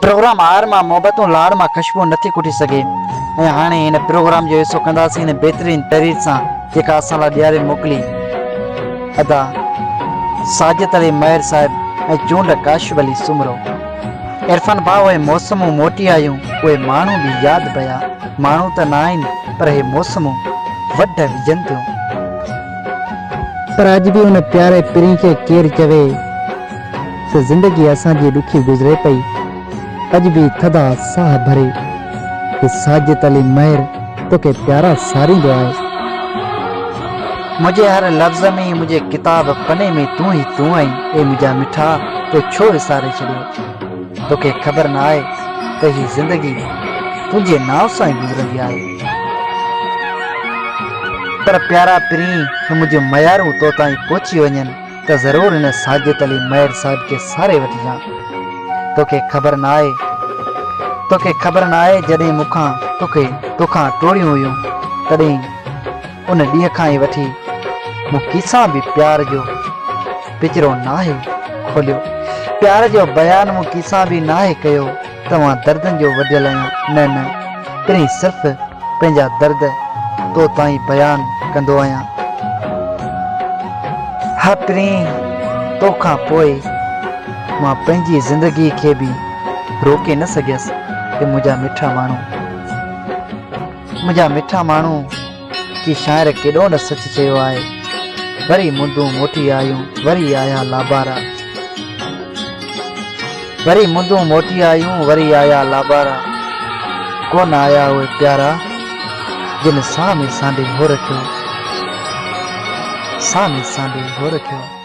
Programme R مان محبتون لاڙ مان خشبو نٿي ڪٺي سگهي ۽ هاڻي هن پروگرام جو حصو ڪنداسين هن بهترين تحرير سان جيڪا اسان لاء ڏياري موڪلي ادا ساجد علي مهر صاحب ۽ چونڊ ڪاشف علي سومرو. عرفان ڀاء اهي موسمون موٽي آيون اهي ماڻهو به ياد پيا ماڻهو ته نه آهن پر اهي موسمون وڍ وجهن ٿيون. پر اڄ به ان پياري پرين کي ڪير چوي ته زندگي اسان جي ڏکي گذري پئي اڄ به ٿڌا ساهه ڀري هي ساجد علي مهر توکي پيارا ساريندو آهي. منهنجي هر لفظ ۾ منهنجي ڪتاب پني ۾ تون ئي تون آهين اي منهنجا مٺا تو ڇو وساري ڇڏيو توکي خبر نه آهي ته هي زندگي تنهنجي نانء سان ئي گذرندي آهي پر پيارا پرين هي منهنجون ميارون تو تائين پهچي وڃن ته ضرور هن ساجد علي مهر صاحب کي ساري وٺجان. توکي خبر ناهي، توکي خبر ناهي جڏهن مون کان توکي توکان ٽوڙيون هيون تڏهن ان ڏينهن کان ئي وٺي مون ڪيسان به پيار جو پچرو ناهي کوليو. پيار جو بيان مون ڪيسان به ناهي ڪيو ته مان دردن جو وڍيل آهيان. نه نه پرين صرف پنهنجا درد تو تائين بيان ڪندو آهيان. ها پرين تو کان پوء مان پنهنجي زندگي کي به روڪي نه سگهيس اي منهنجا مٺا ماڻهو. منهنجا مٺا ماڻهو ڪي شاعر ڪيڏو نه سچ چيو آهي وري مندون موٽي آيون وري آيا لابارا. وري مندون موٽي آيون وري آيا لابارا ڪونه آيا اهي پيارا جن ساهه ۾ سانڍي هو رکيو ساهه ۾ سانڍي هو رکيو.